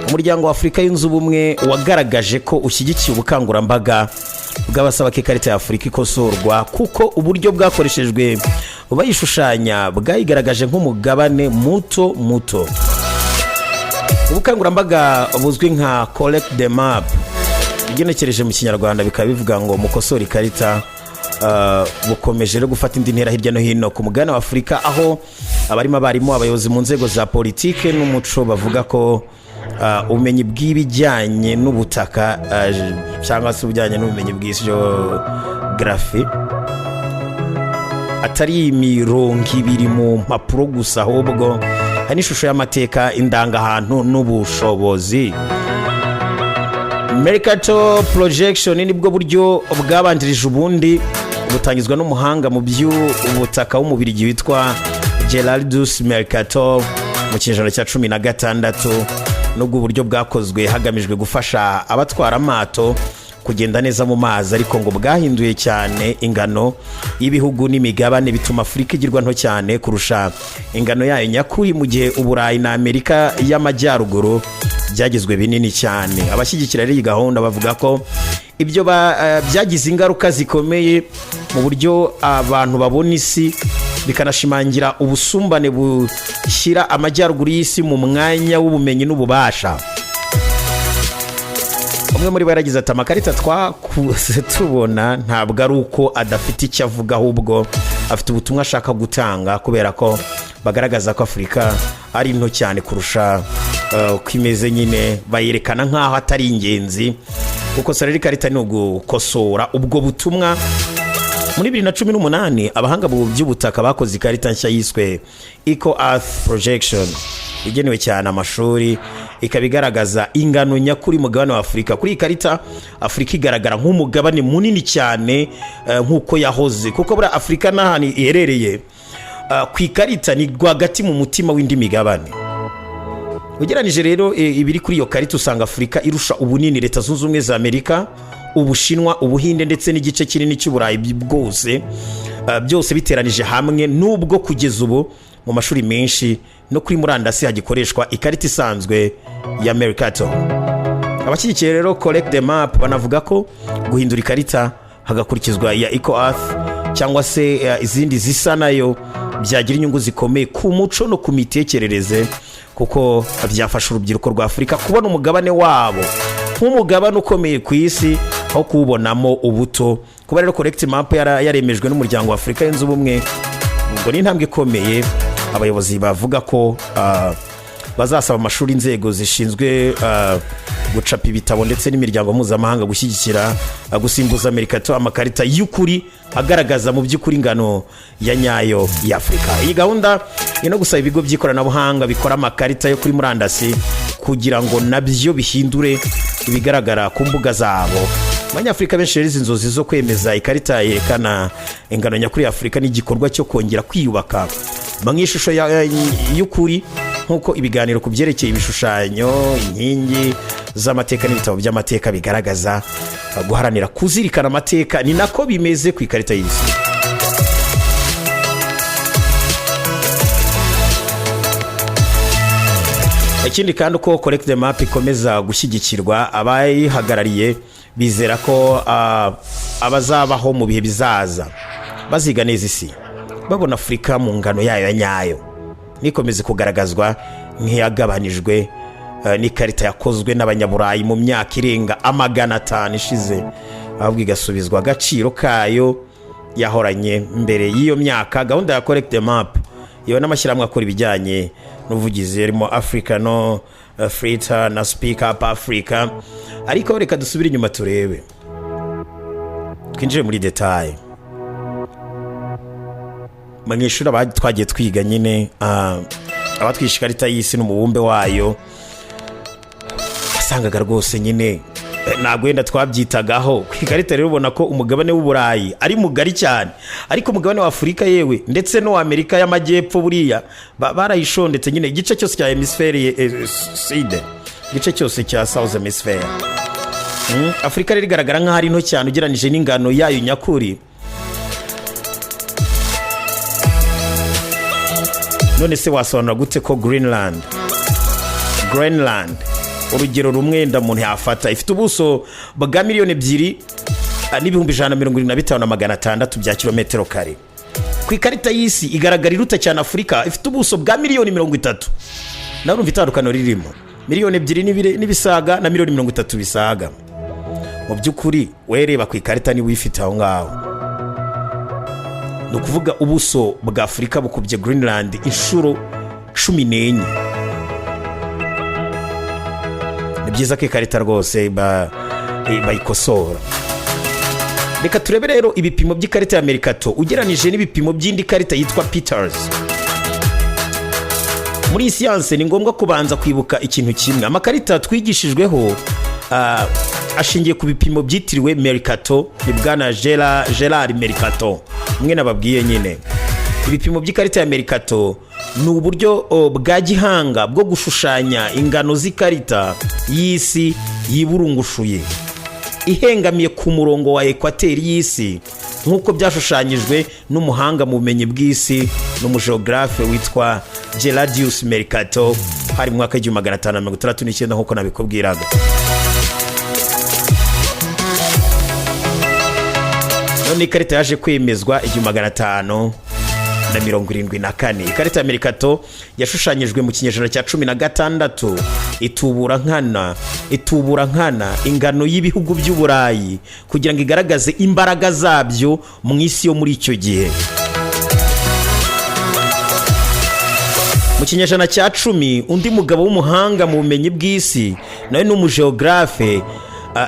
Umuryango wa Afurika Yunze Ubumwe wagaragaje ko ushyigikiye ubukangurambaga bw'abasaba ko ikarita ya Afurika ikosorwa, kuko uburyo bwakoreshejwe bayishushanya bwayigaragaje nk'umugabane muto muto. Ubukangurambaga buzwi nka Correct the Map, ugenekereje mu Kinyarwanda bikaba bivuga ngo mukosore ikarita, bukomeje rero gufata indi ntera hirya no hino ku mugabane wa Afurika, aho abarimo abarimu, abayobozi mu nzego za politike n'umuco bavuga ko ubumenyi bw'ibijyanye n'ubutaka cyangwa se ubujyanye n'ubumenyi bw'isi, atari imirongo ibiri mu mpapuro gusa, ahubwo hari n'ishusho y'amateka, indangahantu n'ubushobozi. Mercator projection nibwo buryo bwabanjirije ubundi, butangizwa n'umuhanga mu by'ubutaka w'Umubirigi witwa Gerardus Mercator mu kinyejana cya 16. Nubwo uburyo bwakozwe hagamijwe gufasha abatwara amato kugenda neza mu mazi, ariko ngo bwahinduye cyane ingano y'ibihugu n'imigabane, bituma Afurika igirwa nto cyane kurusha ingano yayo nyakuri, mu gihe Uburayi na Amerika y'Amajyaruguru byagizwe binini cyane. Abashyigikira rero iyi gahunda bavuga ko ibyo byagize ingaruka zikomeye mu buryo abantu babona isi, bikanashimangira ubusumbane bushyira amajyaruguru y'isi mu mwanya w'ubumenyi n'ububasha. Umwe muri bo yaragize ati: "Amakarita twakuze tubona ntabwo ari uko adafite icyo avuga, ahubwo afite ubutumwa ashaka gutanga, kubera ko bagaragaza ko Afurika ari nto cyane kurusha uko imeze nyine, bayerekana nk'aho atari ingenzi. Gukosora rero ikarita ni ugukosora ubwo butumwa." Muri 2018, abahanga mu by'ubutaka bakoze ikarita nshya yiswe Equal Earth Projection, igenewe cyane amashuri, ikaba igaragaza ingano nyakuri mugabane wa Afurika. Kuri iyi karita, Afurika igaragara nk'umugabane munini cyane nk'uko yahoze, kuko buriya Afurika n'ahantu iherereye ku ikarita ni rwagati mu mutima w'indi migabane. Ugereranyije rero ibiri kuri iyo karita, usanga Afurika irusha ubunini Leta Zunze Ubumwe za Amerika, Ubushinwa, Ubuhinde ndetse n'igice kinini cy'Uburayi bwose, byose biteranije hamwe, nubwo kugeza ubu mu mashuri menshi no kuri murandasi hagikoreshwa ikarita isanzwe ya Mercator. Abashyigikiye rero Correct the Map banavuga ko guhindura ikarita hagakurikizwa iya Equal Earth cyangwa se izindi zisa nayo byagira inyungu zikomeye ku muco no ku mitekerereze, kuko byafasha urubyiruko rwa Afurika kubona umugabane wabo nk'umugabane ukomeye ku isi aho kuwubonamo ubuto. Kuba rero Correct Map yaremejwe n'Umuryango wa Afurika Yunze Ubumwe ngo ni intambwe ikomeye. Abayobozi bavuga ko bazasaba amashuri, inzego zishinzwe gucapa ibitabo ndetse n'imiryango mpuzamahanga gushyigikira gusimbuza Mercator amakarita y'ukuri agaragaza mu by'ukuri ingano ya nyayo y'Afurika. Iyi gahunda ni no gusaba ibigo by'ikoranabuhanga bikora amakarita yo kuri murandasi kugira ngo nabyo bihindure ibigaragara ku mbuga zabo. Abanyafurika benshi rero, izi nzozi zo kwemeza ikarita yerekana ingano nyakuri ya Afurika ni igikorwa cyo kongera kwiyubaka mu ishusho y'ukuri, nk'uko ibiganiro ku byerekeye ibishushanyo, inkingi z'amateka n'ibitabo by'amateka bigaragaza. Guharanira kuzirikana amateka ni nako bimeze ku ikarita y'isi. Ikindi kandi, uko Correct the Map ikomeza gushyigikirwa, abayihagarariye bizera ko abazabaho mu bihe bizaza baziga neza isi, babona Afurika mu ngano yayo ya nyayo, ntikomeze kugaragazwa nk'iyagabanijwe n'ikarita yakozwe n'Abanyaburayi mu myaka irenga 500 ishize, ahubwo igasubizwa agaciro kayo yahoranye mbere y'iyo myaka. Gahunda ya Correct the Map yewe n'amashyirahamwe akora ibijyanye n'ubuvugizi harimo Africa No Filter na Speak Up Africa. Ariko reka dusubire inyuma turebe, twinjire muri détails. Mu ishuri twagiye twiga nyine, abatwishe ikarita y'isi n'umubumbe wayo, wasangaga rwose nyine ntabwo wenda twabyitagaho. Ku ikarita rero ubona ko umugabane w'Uburayi ari mugari cyane, ariko umugabane wa Afurika yewe ndetse n'uwa Amerika y'Amajyepfo buriya barayishondetse nyine, igice cyose cya hémisphère sud, igice cyose cya south hemisphere. Afurika rero igaragara nk'aho ari nto cyane ugereranyije n'ingano yayo nyakuri. None se wasobanura gute ko Greenland Urugero rumwe umuntu yafata, ifite ubuso bwa 2 175,600 bya kilometero kare. Ku ikarita y'isi igaragara iruta cyane Afurika, ifite ubuso bwa miliyoni 30. Nawe urumva itandukaniro ririmo, 2 miliyoni n'ibisaga na miliyoni 30 bisaga. Mu by'ukuri wereba ku ikarita niba uyifite aho ngaho, ni ukuvuga ubuso bwa Afurika bukubye Greenland inshuro 14. Ni byiza ko ikarita rwose bayikosora. Reka turebe rero ibipimo by'ikarita ya Mercator ugeranije n'ibipimo by'indi karita yitwa Peters. Muri iyi siyanse ni ngombwa kubanza kwibuka ikintu kimwe: amakarita twigishijweho ashingiye ku bipimo byitiriwe Mercator, ni bwana Gerard Mercator umwe nababwiye nyine. Ibipimo by'ikarita ya Mercator ni uburyo bwa gihanga bwo gushushanya ingano z'ikarita y'isi yiburungushuye, ihengamiye ku murongo wa ekwateri y'isi, nk'uko byashushanyijwe n'umuhanga mu bumenyi bw'isi n'umujogarafe witwa Gerardus Mercator, hari mu mwaka w'1569, nk'uko nabikubwiraga. None ikarita yaje kwemezwa 1574. Ikarita ya Mercator yashushanyijwe mu kinyejana cya 16, itubura nkana ingano y'ibihugu by'Uburayi kugira ngo igaragaze imbaraga zabyo mu isi yo muri icyo gihe. Mu kinyejana cya 10, undi mugabo w'umuhanga mu bumenyi bw'isi, nawe ni umujegarafe,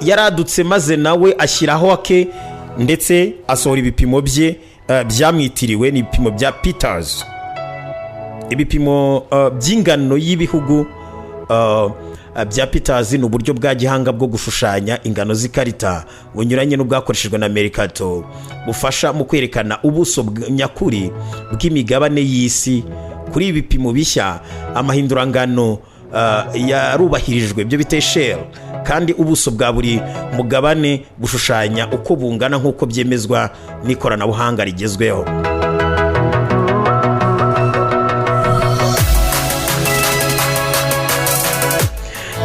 yaradutse maze nawe ashyiraho ake, ndetse asohora ibipimo bye byamwitiriwe, ni ibipimo bya Peters. Ibipimo by'ingano y'ibihugu bya Peters ni uburyo bwa gihanga bwo gushushanya ingano z'ikarita bunyuranye n'ubwakoreshejwe na Mercator, bufasha mu kwerekana ubuso nyakuri bw'imigabane y'isi. Kuri ibi bipimo bishya, amahindurangano yarubahirijwe, ibyo bita échelle, kandi ubuso bwa buri mugabane bushushanya uko bungana nk'uko byemezwa n'ikoranabuhanga rigezweho.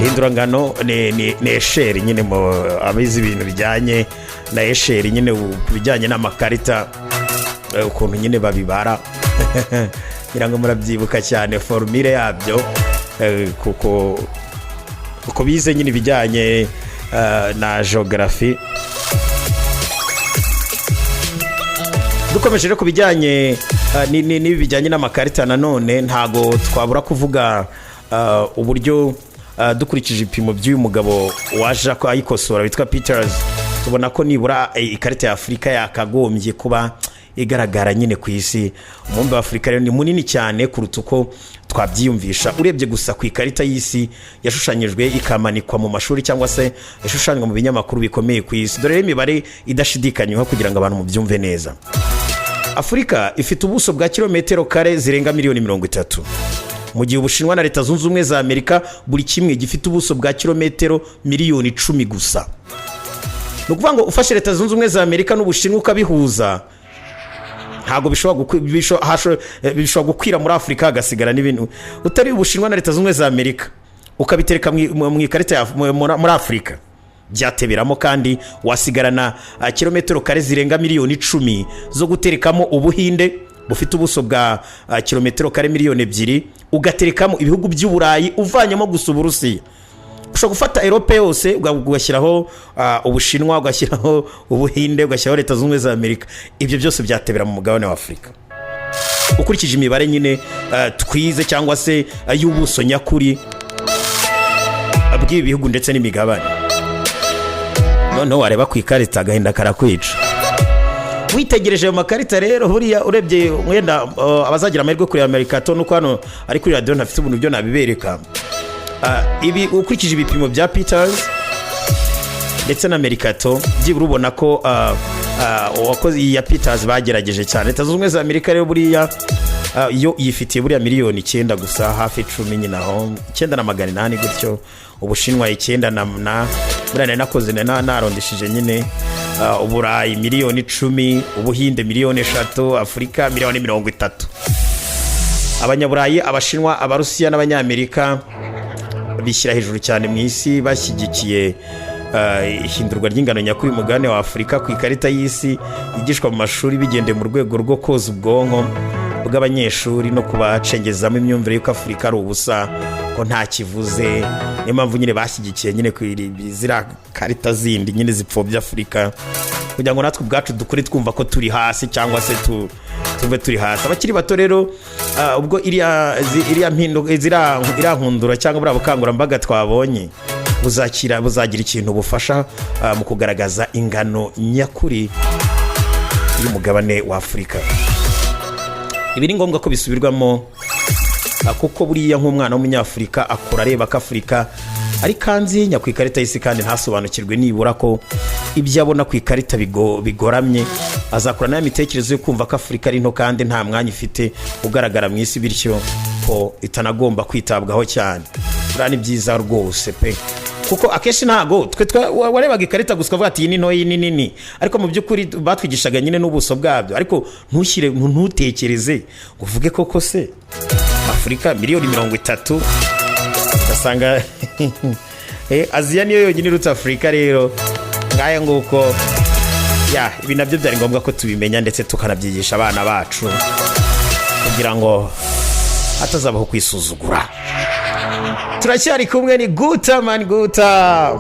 Ihindurangano ni échelle nyine. Mu abizi ibintu bijyanye na échelle nyine, ku bijyanye n'amakarita, ukuntu nyine babibara, ngira ngo murabyibuka cyane formule yabyo, kuko uko bize nyine ibijyanye na geography. Dukomeje rero ku bijyanye n'ibi bijyanye n'amakarita, nanone ntago twabura kuvuga uburyo dukurikije ibipimo by'uyu mugabo waje ayikosora witwa Peters, tubona ko nibura ikarita ya Afurika yakagombye kuba igaragara nyine ku isi. Umubumbe wa Afurika rero ni munini cyane kuruta uko twabyiyumvisha urebye gusa ku ikarita y'isi yashushanyijwe ikamanikwa mu mashuri cyangwa se ishushanywa mu binyamakuru bikomeye ku isi. Dore rero imibare idashidikanywaho kugira ngo abantu mubyumve neza. Afurika ifite ubuso bwa kilometero kare zirenga miliyoni 30, mu gihe Ubushinwa na Leta Zunze Ubumwe za Amerika buri kimwe gifite ubuso bwa kilometero miliyoni 10 gusa. Ni ukuvuga ngo ufashe Leta Zunze Ubumwe za Amerika n'Ubushinwa ukabihuza, ntabwo bishobora gukwira muri Afurika, hagasigara n'ibintu. Utari Ubushinwa na Leta Zunze Ubumwe za Amerika ukabitereka mu ikarita muri Afurika, byateberamo, kandi wasigarana kilometero kare zirenga miliyoni 10 zo guterekamo Ubuhinde bufite ubuso bwa kilometero kare miliyoni 2, ugaterekamo ibihugu by'Uburayi uvanyemo gusa Uburusiya. Ushobora gufata Europe yose, ugashyiraho Ubushinwa, ugashyiraho Ubuhinde, ugashyiraho Leta Zunze Ubumwe za Amerika, ibyo byose byatebera mu mugabane wa Afurika, ukurikije imibare nyine twize cyangwa se y'ubuso nyakuri bw'ibi bihugu ndetse n'imigabane. Noneho wareba ku ikarita, agahinda karakwica witegereje ayo makarita. Rero buriya urebye, wenda abazagira amahirwe kureba Mercator, nuko hano ari kuri radiyo ntafite ubuntu byo nabibereka. Ibi ukurikije ibipimo bya Peters ndetse na Mercator, byibura ubona ko uwakoze iyi ya Peters bagerageje cyane. Leta Zunze Ubumwe za Amerika rero buriya yo yifitiye buriya miliyoni 9 gusa, hafi 10 nyine aho, 9 na 800 gutyo. Ubushinwa icyenda na buriya nari nakoze narondeshije nyine. Uburayi miliyoni 10, Ubuhinde miliyoni 3, Afurika miliyoni 30. Abanyaburayi, Abashinwa, Abarusiya n'Abanyamerika Bishyira hejuru cyane mu isi bashyigikiye ihindurwa ry'ingano nyakuri y'umugabane wa Afurika ku ikarita y'isi yigishwa mu mashuri, bigendeye mu rwego rwo koza ubwonko bw'abanyeshuri no kubacengezamo imyumvire y'uko Afurika ari ubusa, ko nta kivuze. Niyo mpamvu nyine bashyigikiye nyine ku ziriya karita zindi nyine zipfobya Afurika, kugira ngo natwe ubwacu dukure twumva ko turi hasi, cyangwa se tuve turi hasi. Abakiri bato rero, ubwo iriya iriya nkundura cyangwa buriya bukangurambaga twabonye buzakira, buzagira ikintu bufasha mu kugaragaza ingano nyakuri y'umugabane wa Afurika. Ibi ni ngombwa ko bisubirwamo, kuko buriya nk'umwana w'Umunyafurika akura areba ko Afurika ari kanzinya ku ikarita y'isi, kandi ntasobanukirwe nibura ko ibyo abona ku ikarita bigoramye, azakura nayo mitekerereze yo kumva ko Afurika ari nto kandi nta mwanya ifite ugaragara mu isi, bityo ko itanagomba kwitabwaho cyane. Buriya ni byiza rwose pe, kuko akenshi ntago twe warebaga ikarita gusa ukavuga ati: "Iyi ni ntoya, iyi ni nini," ariko mu by'ukuri batwigishaga nyine n'ubuso bwabyo, ariko ntushyire, ntutekereze ngo uvuge koko se Afurika miliyoni 30, ugasanga Aziya niyo yonyine iruta Afurika. Rero ngaya nguko ya, ibi nabyo byari ngombwa ko tubimenya, ndetse tukanabyigisha abana bacu kugira ngo hatazabaho kwisuzugura. Turacyari kumwe, ni Guta Mani Guta.